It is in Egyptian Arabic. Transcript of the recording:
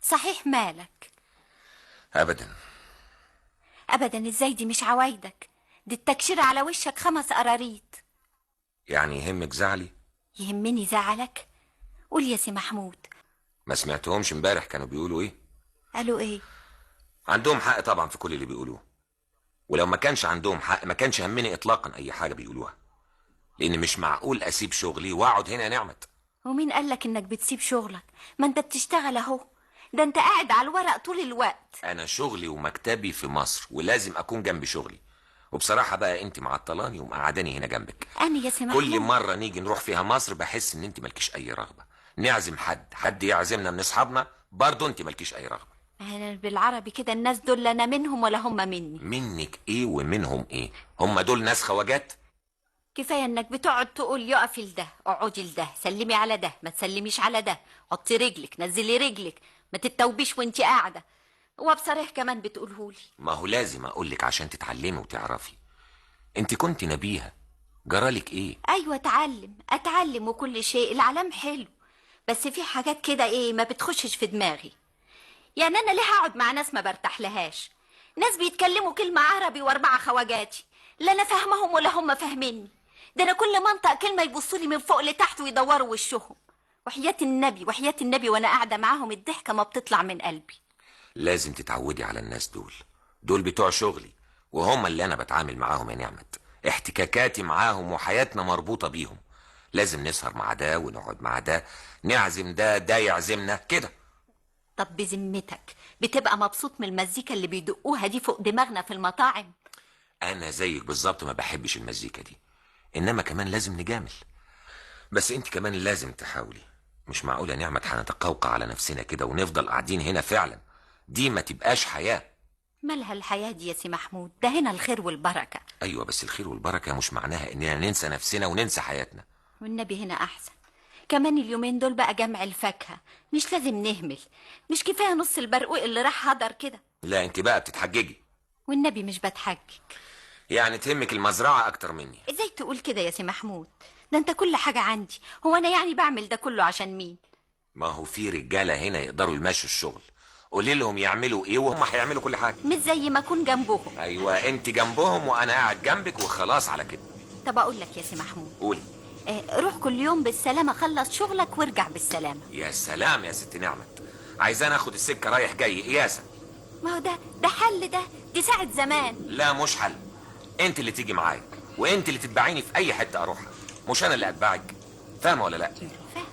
صحيح مالك؟ ابدا. ابدا ازاي؟ دي مش عوايدك، دي التكشير على وشك 5 قراريط. يعني يهمك زعلي؟ يهمني زعلك؟ قول يا سي محمود. ما سمعتهمش امبارح كانوا بيقولوا ايه؟ قالوا ايه؟ عندهم حق طبعا في كل اللي بيقولوه، ولو ما كانش عندهم حق ما كانش همني اطلاقا اي حاجة بيقولوها، لان مش معقول اسيب شغلي واقعد هنا يا نعمت. ومين قالك انك بتسيب شغلك؟ ما انت بتشتغل اهو، ده انت قاعد على الورق طول الوقت. انا شغلي ومكتبي في مصر ولازم اكون جنب شغلي، وبصراحة بقى انت معطلاني ومقعداني هنا جنبك. انا يا سي محمود كل مرة نيجي نروح فيها مصر بحس ان انت مالكيش اي رغبة، نعزم حد، حد يعزمنا من اصحابنا برضه انت مالكيش اي رغبة. انا بالعربي كده الناس دول لا انا منهم ولا هم مني. منك ايه ومنهم ايه؟ هم دول ناس خواجات؟ كفاية انك بتقعد تقول يقفي لده، اقعدي لده، سلمي على ده، ما تسلميش على ده، حطي رجلك، نزلي رجلك، ما تتوبيش وانت قاعدة. وبصريح كمان بتقولهولي. ما هو لازم اقولك عشان تتعلمي وتعرفي. انت كنت نبيهه، جرالك ايه؟ ايوه اتعلم، اتعلم وكل شيء، العلام حلو، بس في حاجات كده ايه ما بتخشش في دماغي. يعني انا ليه هقعد مع ناس ما برتاح لهاش؟ ناس بيتكلموا كلمة عربي و4 خواجاتي، لا انا فاهمهم ولا هم فاهميني. ده انا كل ما انطق كلمة يبصوا لي من فوق لتحت ويدوروا وشهم. وحياه النبي، وحياه النبي وانا قاعدة معاهم الضحكة ما بتطلع من قلبي. لازم تتعودي على الناس دول، دول بتوع شغلي وهم اللي انا بتعامل معاهم يا نعمت، احتكاكاتي معاهم وحياتنا مربوطة بيهم. لازم نسهر مع ده ونقعد مع ده، نعزم ده، ده يعزمنا كده. طب بذمتك بتبقى مبسوط من المزيكا اللي بيدقوها دي فوق دماغنا في المطاعم؟ انا زيك بالظبط ما بحبش المزيكا دي، انما كمان لازم نجامل. بس انت كمان لازم تحاولي. مش معقولة نعمت هنتقوقع على نفسنا كده ونفضل قاعدين هنا فعلا، دي ما تبقاش حياة. مالها الحياة دي يا سي محمود؟ ده هنا الخير والبركة. ايوه بس الخير والبركة مش معناها اننا ننسى نفسنا وننسى حياتنا. والنبي هنا احسن. كمان اليومين دول بقى جمع الفاكهة، مش لازم نهمل، مش كفاية نص البرقوق اللي راح هدر كده؟ لا انت بقى بتتحججي. والنبي مش بتحجج. يعني تهمك المزرعة اكتر مني؟ ازاي تقول كده يا سي محمود؟ ده انت كل حاجة عندي. هو انا يعني بعمل ده كله عشان مين؟ ما هو في رجاله هنا يقدروا يمشوا الشغل، قولي لهم يعملوا ايه وهم هيعملوا كل حاجة. مش زي ما اكون جنبهم. ايوه انت جنبهم وانا قاعد جنبك وخلاص على كده. طب اقول لك يا سي محمود. قولي. روح كل يوم بالسلامة، خلص شغلك وارجع بالسلامة. يا سلام يا ست نعمت، عايزاني اخد السكة رايح جاي قياسا؟ ما هو ده حل، ده دي ساعة زمان. لا مش حل، انت اللي تيجي معايا وانت اللي تتبعيني في اي حتة اروحها، مش انا اللي اتبعك. فاهمه ولا لا؟ فاهمه.